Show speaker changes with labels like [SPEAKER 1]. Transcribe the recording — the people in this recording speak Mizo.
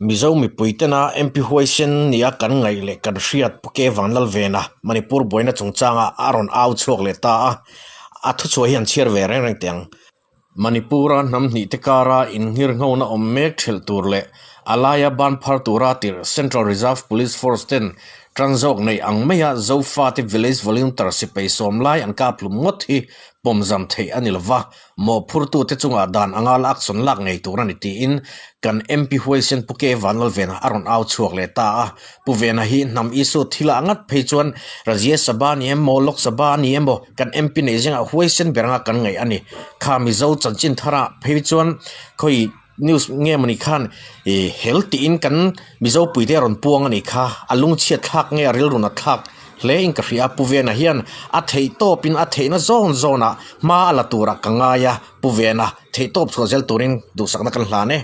[SPEAKER 1] Mizo mipui tena MP huaisen nia kan ngaih leh kan hriat Pu Ke Vanlalvena Manipur buaina chungchanga a rawn au chhuak leh ta a, a thuchhuah hi an chhiar ve reng reng teh ang. Manipur-a hnam hnih te kara innghirnghona awm mek thelh tur leh a laia ban phar tura tirh Central Reserve Police Force ten tan zawk nei ang maia Zofate Village Volunteer sipai sawm lai an kap hlum ngawt hi pawmzam theih a ni lova. Mawhphurtute chungah dan anga la action lak ngei tur a ni tiin kan MP huaisen Pu Ke Vanlalvena a rawn au chhuak leh ta a. Pu Vena hi hnam issue thilah ngat phei chuan Rajya Sabha a ni emaw Lok Sabha a ni emaw kan MP neih zingah huaisen ber anga kan ngaih a ni. Kha Mizo chanchin tharah phei chuan khawi News nge mawni khan ih hel tiin kan Mizo puite a rawn puang a nih kha, a lungchhiat thlak nge a rilru nat thlak hle in ka hria a, Pu Vena hian a theih tawpin a theihna zawn zawnah hma a la turah ka ngai a, Pu Vena theihtawp chhuah zel turin duhsakna kan hlan e.